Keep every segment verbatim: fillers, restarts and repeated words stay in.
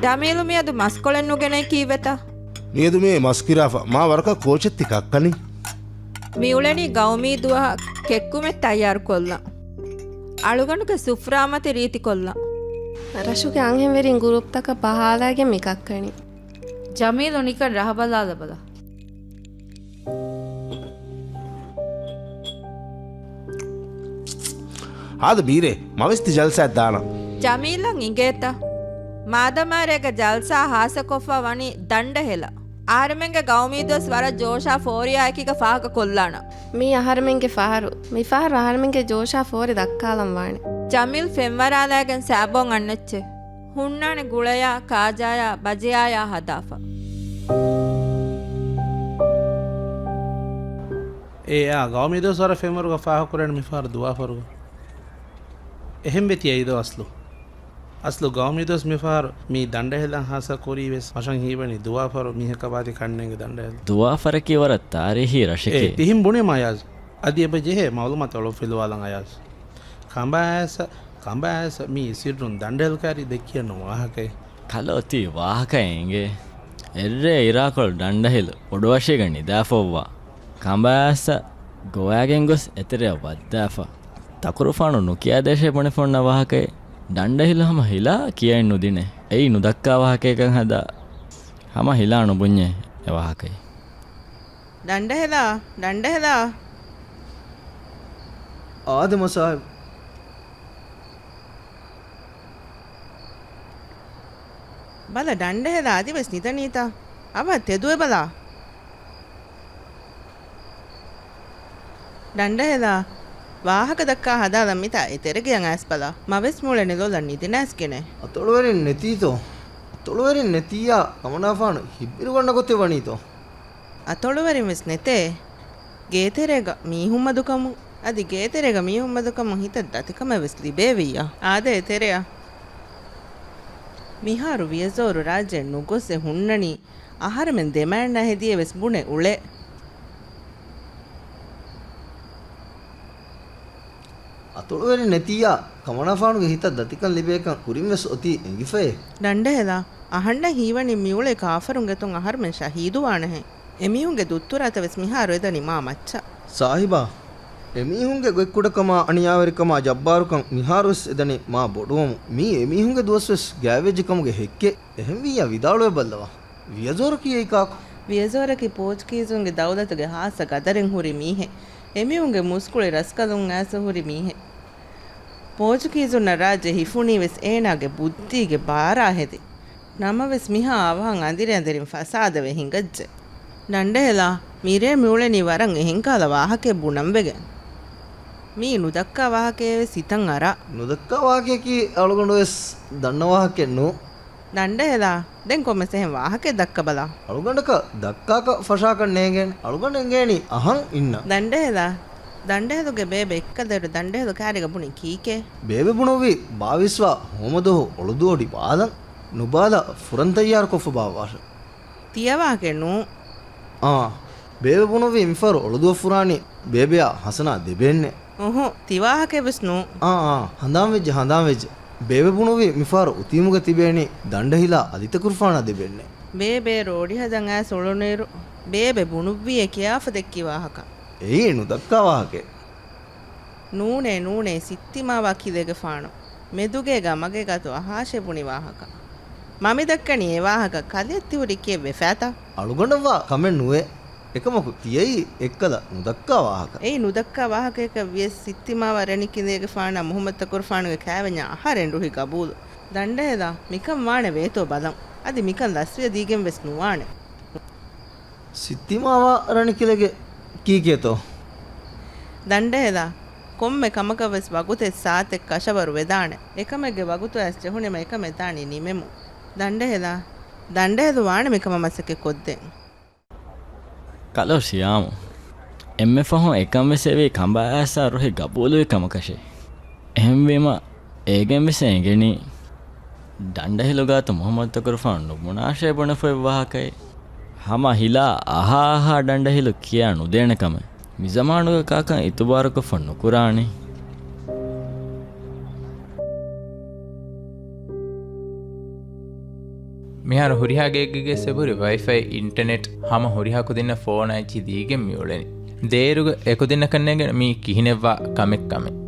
ޖަމީލު މިއަދު މަސްކޮޅެއް ނުގެނައި ކީއްވެތަ؟ މިއަދު މި މަސް ކިރާފަ. މާ ވަރަކަށް ކޯޗެއް ތި ކައްކަނީ؟ މިއުޅެނީ ގައުމީ ދުވަހަށް ކެއްކުމެއް ތައްޔާރުކޮށްލަން. އަޅުގަނޑުގެ ސުފްރާމަތި ރީތިކޮށްލަން. ރަށުގެ އަންހެންވެރިން ގުރޫޕްތަކަށް ބަހާލައިގެން މި ކައްކަނީ. ޖަމީލު ނިކަން ރަހަބަލާލަބަލަ. ހާދަ ބީރޭ، މަވެސް ތި ޖަލްސާއަށް ދާނަން. ޖަމީލަށް އިނގޭތަ؟ މާދަމާރޭގެ ޖަލްސާ ހާއްސަކޮށްފަ ވަނީ ދަނޑެހިލަ. އަހަރެމެންގެ ގައުމީ ދުވަސް ވަރަށް ޖޯޝާ ފޯރިޔާ އެކީގަ ފާހަގަކޮށްލާނަން. މީ އަހަރެމެންގެ ފަހަރު. މި ފަހަރު އަހަރެމެންގެ ޖޯޝާ ފޯރި ދައްކާލަން ވާނެ. ޖަމީލް ފެންވަރާލައިގެން ސާބޯން އަންނައްޗެ. ހުންނާނެ ގުޅަޔާ، ކާޖާޔާ، ބަޖެޔާޔާ ހަދާފަ. އޭ އާ، ގައުމީ ދުވަސް ވަރަށް ފެންވަރުގަ ފާހަގަކުރޭނެ މިފަހަރު ދުވާފަރުގަ. އެހެން ވެ ތިޔައީދޯ އަސްލު. އަސްލު ގައުމީ ދުވަސް މިފަހަރު މީ ދަނޑެހިލަން ހާއްސަ ކުރީ ވެސް މަށަށް ހީވަނީ ދުވާފަރު މީހަކަށް ވާތީ ކަންނޭނގެ ދަނޑެހިލަން. ދުވާފަރަކީ ވަރަށް ތާރީހީ ރަށެކޭ. އޭ، ތިހިން ބުނީމަ އަޔާޒް. އަދި އެބަ ޖެހޭ މައުލޫމާތު އޮޅުއްފިލުވާލަން އަޔާޒް. ކަނބާއައިސް، ކަނބާއައިސް މީ ސިއްރުން ދަނޑެހިލު ކައިރި ދެއްކިޔަން ނުވާހަކައެއް. ކަލޯ ތީ ވާހަކައެއް އެނގޭ. އެއްރޭ އިރާކޮޅު ދަނޑެހިލު ބޮޑުވަށީގަ ނިދާފަ އޮއްވާ. ކަނބާއައިސް ގޮވައިގެން ގޮސް އެތެރެއަށް ވައްދާފަ. ތަކުރުފާނު ނުކިޔާދޭށޭ ބުނެފަ އޮންނަ ވާހަކައެއް. ދަނޑެހިލު ހަމަ ހިލާ ކިޔައިން ނުދިނޭ. އެއީ ނުދައްކާ ވާހަކައެއްކަން ހަދާ. ހަމަ ހިލާ ނުބުންޏޭ އެ ވާހަކައެއް. ދަނޑެހިލާ، ދަނޑެހިލާ. އާދެ މަސާއިބް. ބަލަ ދަނޑެހިލާ އަދިވެސް ނިދަނީތަ؟ އަވަހަށް ތެދުވެބަލާ. ދަނޑެހިލާ، ވާހަކަ ދައްކާ ހަދާލަން މިތާ އެތެރެގެއަށް އައިސްބަލާ. މަވެސް މިއުޅެނީ ލޮލަށް ނިދިނައިސްގެނޭ. އަތޮޅުވެރިން ނެތީތޯ؟ އަތޮޅުވެރިން ނެތިއްޔާ ކަމަނާފާނު ހިތްބިރުގަންނަ ގޮތެއް ވަނީތޯ؟ އަތޮޅުވެރިން ވެސް ނެތޭ. ގޭތެރޭގަ މީހުން މަދުކަމުން، އަދި ގޭތެރޭގަ މީހުން މަދުކަމުން ހިތަށް ދަތިކަމެއް ވެސް ލިބޭވިއްޔާ. އާދެ އެތެރެއަށް. މިހާރު ވިޔަޒޯރު ރާއްޖެ ނުގޮސް އެ ހުންނަނީ އަހަރެމެން ދެމައިންނާ ހެދިޔަ ވެސް ބުނެ އުޅޭ. އަތޮޅުވެރިން ނެތިއްޔާ ކަމަނާފާނުގެ ހިތަށް ދަތިކަން ލިބޭކަން ކުރިން ވެސް އޮތީ އެނގިފައޭ. ދަނޑެހިލާ، އަހަންނަށް ހީވަނީ މިއުޅޭ ކާފަރުންގެ އަތުން އަހަރުމެން ޝަހީދުވާނެހެން. އެމީހުންގެ ދުއްތުރާތައް ވެސް މިހާރު އެދަނީ މާ މައްޗަށް. ސާހިބާ، އެމީހުންގެ ގޮތްކުޑަކަމާ، އަނިޔާވެރިކަމާ، ޖައްބާރުކަން މިހާރުވެސް އެދަނީ މާ ބޮޑުވަމުން. މީ އެމީހުންގެ ދުވަސްވެސް ގާތްވެއްޖެ ކަމުގެ ހެއްކެއް. އެހެންވިއްޔާ ވިދާޅުވެބައްލަވާ. ވިޔަޒޯރަކީ އެއީ ކާކު؟ ވިޔަޒޯރަކީ ޕޯޗުގީޒުންގެ ދައުލަތުގެ ހާއްސަ ގަދަރެއް ހުރި މީހެއް. އެމީހުންގެ މުސްކުޅި ރަސްކަލުން އައިސް ހުރި މީހެއް. ޕޯޗުގީޒުންނަށް ރާއްޖެ ހިފުނީ ވެސް އޭނާގެ ބުއްދީގެ ބާރާ ހެދި. ނަމަވެސް މިހާ އަވަހަށް އަނދިރި އަނދިރިން ފަސާދަވެ ހިނގައްޖެ. ދަނޑެހިލާ، މިރޭ މިއުޅެނީ ވަރަށް އެހެންކަހަލަ ވާހަކައެއް ބުނަން ވެގެން. މީ ނުދައްކާ ވާހަކައެއް ވެސް ހިތަށް އަރާ. ނުދައްކާ ވާހަކައަކީ އަޅުގަނޑު ވެސް ދަންނަ ވާހަކައެއް ނޫން. ދަނޑެހިލާ، ދެން ކޮންމެސް އެހެން ވާހަކައެއް ދައްކަބަލާ. އަޅުގަނޑަކަށް ދައްކާކަށް ފަށާކަށް ނޭނގެން. އަޅުގަނޑަށް އެނގޭނީ އަހަން އިންނަން. ދަނޑެހިލާ، ދަނޑެހިލުގެ ބޭބެ އެއްކަލައިރު ދަނޑެހިލު ކައިރީގަ ބުނި ކީކޭ؟ ބޭބެ ބުނުއްވީ ބާވީސްވާ ހޯމަދުވަހު އޮޅުދުވަހު އޮޑި ބާލަން. ނުބާލާ ފުރަން ތައްޔާރުކޮށްފަ ބާއްވާށެ. ތިޔަ ވާހަކައެއް ނޫން. އާ، ބޭބެ ބުނުއްވީ މިފަހަރު އޮޅުދުވަށް ފުރާނީ ބޭބެއާ ހަސަނާ ދެބޭންނޭ. އުހު، ތި ވާހަކައެއް ވެސް ނޫން. އާ، އާ، ހަނދާން ވެއްޖެ، ހަނދާން ވެއްޖެ. ބޭބެ ބުނުއްވީ މިފަހަރު އުތީމުގަ ތިބޭނީ ދަނޑެހިލާ އަލިތަކުރުފާނާ ދެބޭންނޭ. ބޭބެ ރޯޑި ހަދަން އައިސް އުޅުނުއިރު ބޭބެ ބުނުއްވިއޭ ކިޔާފަ ދެއްކި ވާހަކަ. އެއީ ނުދައްކާ ވާހަކައެއް. ނޫނޭ، ނޫނޭ، ސިއްތިމާވާ ކިލޭގެފާނު މެދުގޭގާ މަގޭގާތު އަހާށޭ ބުނި ވާހަކަ. މަ މި ދައްކަނީ އެ ވާހަކަ ކަލެއަށް ތިހުރި ކިޔެއް ވެފާތަ؟ އަޅުގަނޑަށްވާ ކަމެއް ނުވޭ. އެކަމަކު ތިޔައީ އެއްކަލަ ނުދައްކާ ވާހަކަ. އެއީ ނުދައްކާ ވާހަކަޔަކަށް ވިޔަސް ސިއްތިމާވާ ރަނިކިލޭގެފާނާ މުހައްމަދުތަކުރުފާނުގެ ކާވެންޏާ އަހަރެން ރުހި ގަބޫލު. ދަނޑެހިލާ، މިކަން ވާނެ ވޭތޯ ބަލަން. އަދި މިކަން ލަސްވެ ދީގެން ވެސް ނުވާނެ. ސިއްތިމާވާ ރަނިކިލެގެ ކީކޭތޯ؟ ދަނޑެހިލާ، ކޮންމެ ކަމަކަށް ވެސް ވަގުތެއް ސާތެއް ކަށަވަރު ވެދާނެ. އެކަމެއްގެ ވަގުތު އައިސް ޖެހުނީމަ އެކަމެއް ދާނީ ނިމެމުން. ދަނޑެހިލާ، ދަނޑެހިލު ވާނެ މިކަމަށް މަސައްކަތް ކޮށްދޭން. ކަލޯ ޝިޔާމު، އެންމެ ފަހުން އެކަން ވެސް އެވީ ކަނބާއައިސްއާ ރުހި ގަބޫލުވި ކަމަކަށޭ. އެހެންވީމަ، އޭގެން ވެސް އެނގެނީ، ދަނޑެހިލު ގާތު މުހައްމަދުތަކުރުފާނު ނުބުނާށޭ ބުނެފައި ވާހަކައެއް. ހަމަ ހިލާ އަހާ އަހާ ދަނޑެހިލު ކިޔާ ނުދޭނެ ކަމެއް. މިޒަމާނުގަ ކާކަށް އިތުބާރުކޮށްފަ ނުކުރާނީ. މިހާރު ހުރިހާ ގެއެއްގެ ގެއްސެ ހުރި ވައިފައި، އިންޓަނެޓް ހަމަ ހުރިހާ ކުދިންނަށް ފޯނާ އެއްޗިހި ދީގެން މިއުޅެނީ. ދޭއިރުގަ އެކުދިންނަކަށް ނޭނގެން މީ ކިހިނެއްވާ ކަމެއް ކަމެއް.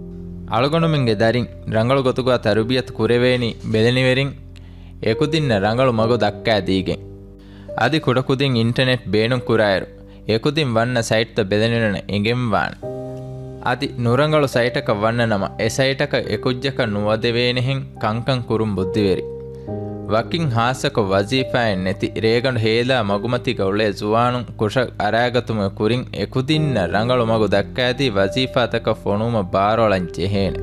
އަޅުގަނޑުމެންގެ ދަރިން ރަނގަޅު ގޮތުގަ ތަރުބިޔަތު ކުރެވޭނީ ބެލެނިވެރިން އެކުދިންނަށް ރަނގަޅު މަގު ދައްކާދީގެން. އަދި ކުޑަކުދިން އިންޓަނެޓް ބޭނުން ކުރާއިރު، އެކުދިން ވަންނަ ސައިޓްތައް ބެލެނިވެރިންނަށް އެނގެންވާނެ. އަދި ނުރަނގަޅު ސައިޓަކަށް ވަންނަ ނަމަ، އެ ސައިޓަކަށް އެކުއްޖަކަށް ނުވަދެވޭނެހެން ކަންކަން ކުރުން ބުއްދިވެރި. ވަކިން ހާއްސަކޮށް ވަޒީފާއެއް ނެތި، ރޭގަނޑު ހޭލާ މަގުމަތީގަ އުޅޭ ޒުވާނުން ކުށަށް އަރާގަތުމުގެ ކުރިން އެކުދިންނަށް ރަނގަޅު މަގު ދައްކާދީ ވަޒީފާތަކަށް ފޮނުވުމަށް ބާރުއަޅަން ޖެހޭނެ.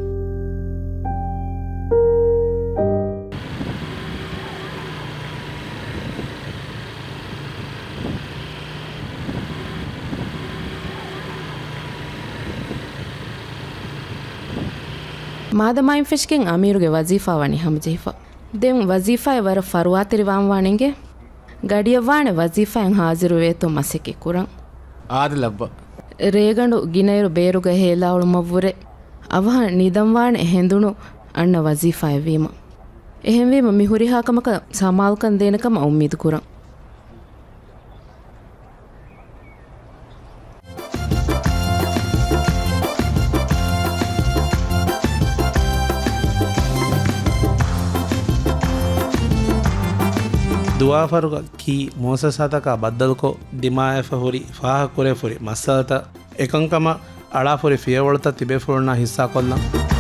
މާދަމާއިން ފެށިގެން އަމީރުގެ ވަޒީފާ ވަނީ ހަމަޖެހިފަ. ދެން ވަޒީފާއެއް ވަރަށް ފަރުވާތެރިވާން ވާނެ އިނގޭ. ގަޑިއަށްވާނެ ވަޒީފާއެއް ހާޒިރުވޭތޯ މަސައްކަތް ކުރަން. އާދެ ލައްވަ. ރޭގަނޑު ގިނައިރު ބޭރުގަ ހޭލާ އުޅުމަށްވުރެ އަވަހަށް ނިދަން ވާނެ ހެނދުނު އަންނަ ވަޒީފާއެއް ވީމަ. އެހެންވީމަ މި ހުރިހާ ކަމަކަށް ސަމާލުކަން ދޭނެ ކަމަށް އުއްމީދު ކުރަން. ދުވާފަރުގަ ކީ މުއައްސަސާތަކާ ބައްދަލުކޮށް ދިމާވެފަ ހުރި ފާހަގަކުރެވިފަ ހުރި މައްސަލަތައް އެކަންކަމަށް އަޅާފަ ހުރި ފިޔަވަޅުތައް ތިބޭފުޅުންނާ ހިއްސާކޮށްލަން.